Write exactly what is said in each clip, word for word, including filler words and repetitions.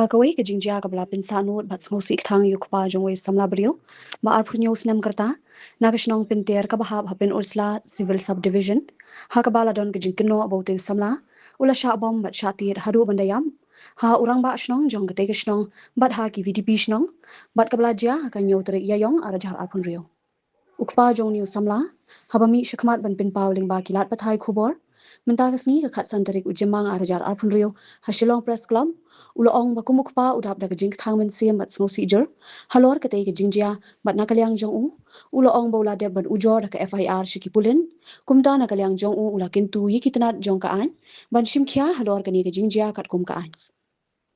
Kawei ka jingjia kaba la pynsahnud bad sngewsih kthang ïa u kpa jong uwei u samla briew ba arphew hynñiew snem ka rta na ka shnong Pynter kaba hap ha Pynursla Civil Subdivision, ha kaba la don ka jingkynnoh ba utei u samla u la shah bom bad shah tied haduh ban da ïap ha u rangbah shnong jong katei ka shnong bad ha ki V D P shnong, bad kaba la jia ha ka hynñiew tarik Ïaïong ar hajar arphew hynriew. U kpa jong une u samla, haba mih shakhmat ban pynpaw lyngba ki lad pathai khubor mynta ka sngi, ka khatsan tarik u Jymmang ar hajar arphew hynriew, ha Shillong Press Club, u la ong ba kum u kpa u dap da ka jingkthang mynsiem bad sngewsih jur halor katei ka jingjia, bad na ka liang jong u, u la ong ba u la dep ban ujor da ka F I R sha ki pulit. Kumta na ka liang jong u, u la kyntu ïa ki tnat jong ka aiñ ban shim khia halor kane ka jingjia katkum ka aiñ.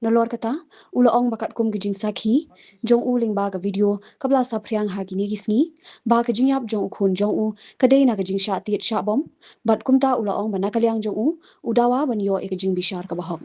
Nalor kata, u la ong ba katkum ka jingsakhi jong u lyngba ka video kaba la saphriang ha kine ki sngi, ba ka jingïap jong u khun jong u ka dei na ka jingshah tied shah bom, bad kumta u la ong ba na ka liang jong u, u dawa ban ïoh ïa ka jingbishar kaba hok.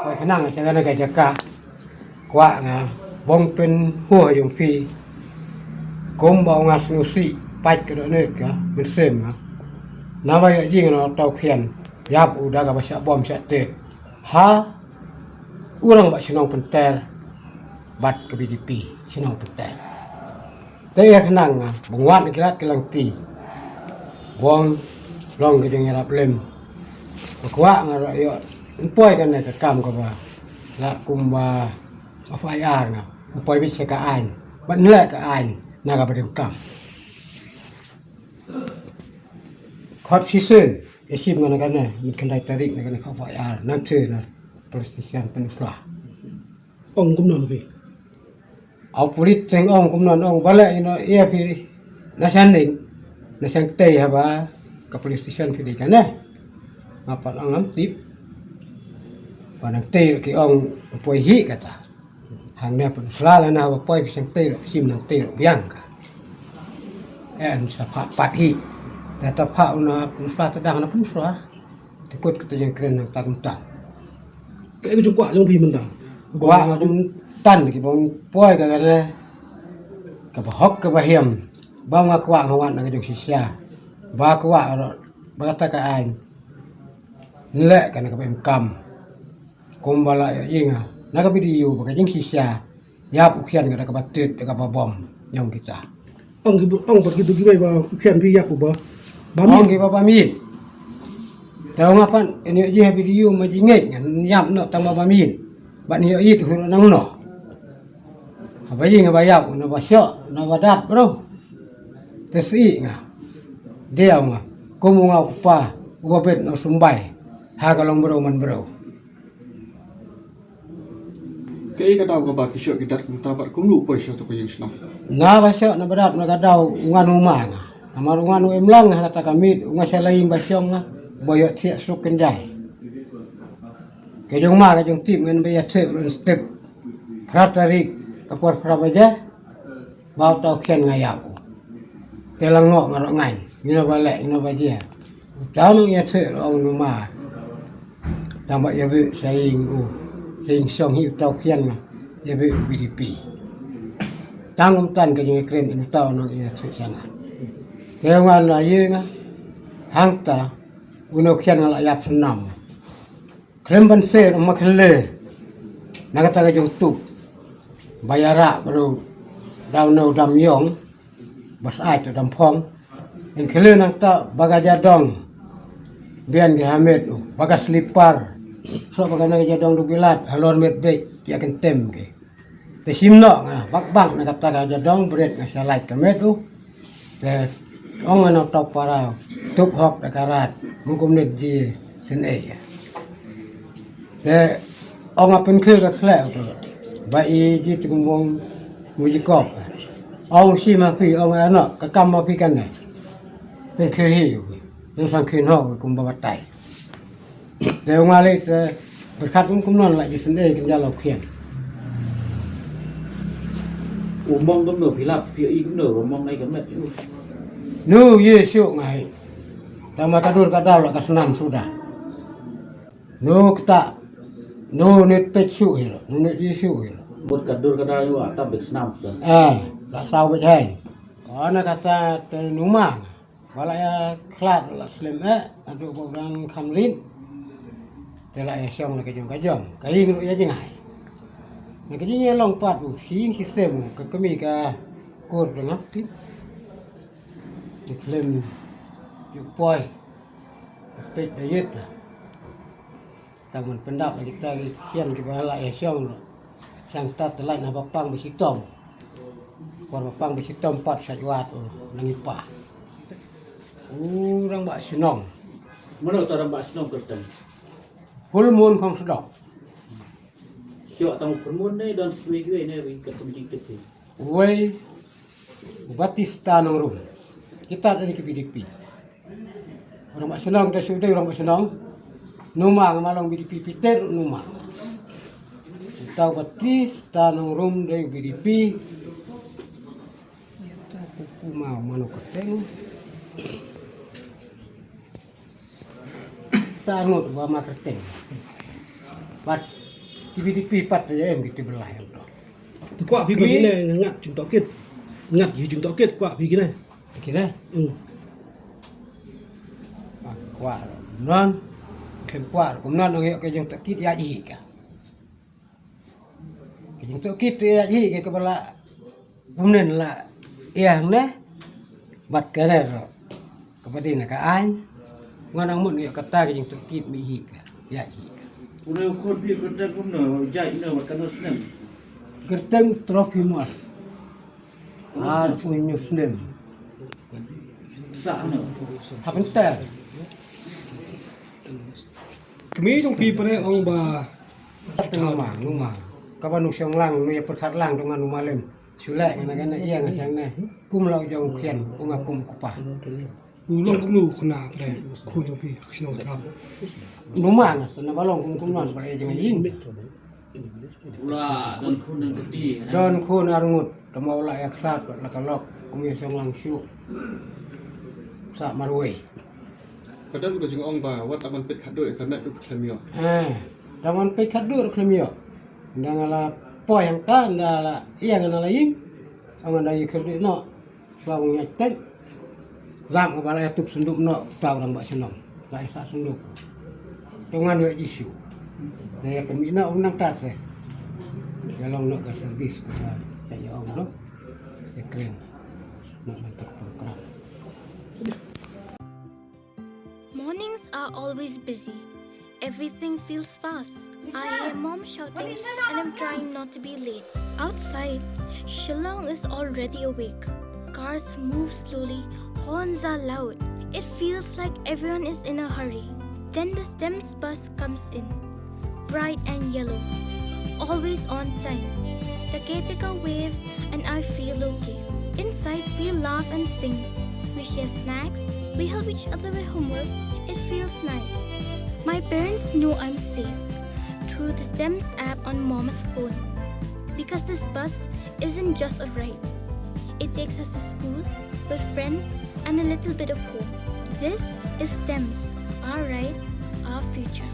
Bai khnang sha kane ka jaka, kwah nga bong tun huwa jong phi. Kumba nga sngewsih pait ka dohnud ka mynsiem nga. Naba ïa jing na tau khian ïap u da kaba shah bom shah tied ha u rangbah shnong Pynter bad ka V D P shnong Pynter. Te ïa khnang nga bong wat na ki lad ki lynti, bong long ka jingïarap lem. Ba kwah nga ruh ïoh poi kane ka kam kaba la kumba F I R nga poi bit sha ka aiñ, ban leh ka aiñ na kaba donkam. Khot shisien ïa shim nga na kane, mynta khyndai tarik na kane ka F I R nangta na police station Pynursla. Ong kumno phi? Au pulit teng ong kumno ong ba leh ïa phi na shan ning na shan tei haba ka police station phi dei kane. Nga pat ong ngam tip. Ba nang tei ki ong poi hi kata. Hangne Pynursla la na haba poi phi shan tei ruh shim nang tei ruh biang ka. Eh, sa pha pat hi. Da ta pha una Pynursla ta dang na Pynursla. Te kut kata jingkren nangta kumta. Kaei ka jingkwah jong phi mynta? Kwah kumta ki bong poi ka kane kaba hok kaba hiam. Ba nga kwah nga wat na ka jingshisha. Ba kwah ruh ba kata ka aiñ. Nleh kane kaba em kam. Kumba la ïoh ïa nga na ka video ba ka jingshisha. Ïap u khian ka da kaba tied da kaba bom ñiong kita. Ong ki, ong pat kito kiwei ba u khian phi ïap u ba, ba ong ki ba ba miet. Te ong nga pat ïoh ïa video ma jingngeit ngan ïap noh tang ba ba miet. Ba ïoh ïit u hur nang noh. Haba ïing ba ïap u na ba shoh na ba dat bro. Te sih nga. Dia ong nga kum u nga u kpa u ba bet na u sumbai ha ka long bro man bro. Kaei ka daw kaba ki shoh ki dat kumta bad kumno u poi sha uto ka ïing shnong? Na ba shoh na ba dat na ka daw u ngan u ma nga. Namar u ngan u im lang ha kata ka miet u nga sha la ïing ba shong nga ba ïoh thiah suk kynjai. Ka jong ma ka jong tip ngan ba ïa thiah ruh step. Phra tarik ka por phra baje. Ba uta u khian nga ïap u. Te la ngoh nga ruh ngain. Ngin ba leh, ngin ba jia. Uta u nong ïa theh ruh ong nu ma. Tang ba ïa beh sa ïing u. Sa ïing song hi uta u khian nga. Ïa beh u V D P. Tang um tan ka jingkren in uta u nong ïa theh sa nga. Te u ngan la ïa nga. Hangta u nong khian nga la ïap sa nam. Khlem ban seh ma khle na kata ka jong tuk ba ïarap ruh daw no dam yong ba sa ai to dam phong. In khle nangta ba ka jadong bian ki hamet u ba ka slipar so ba ka na ka jadong du bilat halor met bek ïa kan tem ki. Te shim noh nga bak bak na kata ka jadong bret nga shalait ka met u. Te ong nga na tok para tup hok da ka rat mungkum net ji sen e. Te ong nga pynkhur ka khleh u tu ba i ji tu kumbong mu ji kop. Ong shi ma phi ong nga no ka kam ma phi kan ne. Pynkhur hi u. Nang sang khin hok kumba batai. Te u nga leh te berkat kum kum non la jisen dei kin jalo khian. U mong kumno phi lap phi i kumno u mong nai ka met u. Nu ye shu ngai. Tama ka dur ka dal ka snam suda. Nu kta. Nu nit pet shu hilo. Nu nit i shu hilo. Mut ka dur ka dal u ata bek snam suda. Eh, la sau bek hai. Ana kata te numa. Ba la ïa khlad la slem eh adu ba u dang kham rit. Te la ïa shong la ka jong ka jong ka ïing ruh ïa jngai. Na ka jingïalong pat u shi ïing shi sem u ka kmie ka kur da ngap tip. Te khlem juk poi. Peit da ïit. Tang man pyndap la kita ki khian kiba la ïa shong ruh. Shang tat te lait na ba pang ba shitom. Kwar ba pang ba shitom pat shait wat u nang i pa. U rangbah shnong. Mano ta rangbah shnong kyrteng? Full Moon Khongsdok. Shu tang Full Moon ne don sui kiwei ne wi kyrteng jingtip hi. Wei Batista Nongrum. Kita dari ke B D P. Orang bak senang kita sudah orang bak senang. Numa ngemalong B D P Peter numa. Kita Batista Nongrum dari B D P. Kita kuku mau mano keteng. Ta ngut ba ma kyrteng. Pat ki B D P pat te em ki te belai em to. Te kwah phi ba kine ngat jingtohkit. Ngat ki jingtohkit kwah phi kine. Kine. Hmm. Kwah non. Kem kwah kum non ong yok ke jingtohkit ïa ji ka. Ka jingtohkit tu ïa ji ka kaba la kumnen la ïa ne bad ka ne ro kaba dei na ka aiñ. Ngan ang mut ïa kata ka jingtohkit mi hi ka ïa ji ka. Une u khun phi kyrteng kumno jait ne wat kano snem? Kyrteng Trophy Mor. Ar pynñiew snem. Sa ano? Hapynter. Kmie jong phi pyneh ong ba. Numa, numa. Kaba nu shong lang nu ïa pyrkhat lang tu ngan numa lem. Shu leh ngan ngan ïa ngan shang ne. Kum la u jong u khian u nga kum u kpa. U long kumno u khna pyneh khun jong phi ha ka shnong Thap. Numa nga sa na ba long kum kum non ba ïa jong ïing. Ula don khun don kti. Don khun arngut tama ula ïa khlad la ka lok kum ïa shong lang shu. Sa marwei. Ka don ka jingong ba wat aman pit khadduh ïa ka met ruh khlem ïoh. Eh, taman pit khadduh ruh khlem ïoh. Nda nga la poi hangta nda la ïa nga na la ïing. Ong nda ïa khadduh noh. Shuwa bang ïa tek. Lam ka ba la ïa tup senduk noh tau dang ba shnong. La ïa sah senduk. To ngan ïa jisu. Da ïa kami noh ong nang tat re. Ïa long noh ka servis ka ba ïa ong noh. Ïa kren. Noh nang tek program. Mornings are always busy. Everything feels fast. I hear mom shouting and I'm trying not to be late. Outside, Shillong is already awake. Cars move slowly, horns are loud. It feels like everyone is in a hurry. Then the STEMS bus comes in. Bright and yellow. Always on time. The caretaker waves and I feel okay. Inside, we laugh and sing. We share snacks. We help each other with homework. It feels nice. My parents know I'm safe through the STEMS app on mom's phone. Because this bus isn't just a ride. It takes us to school, with friends, and a little bit of hope. This is STEMS, our ride, our future.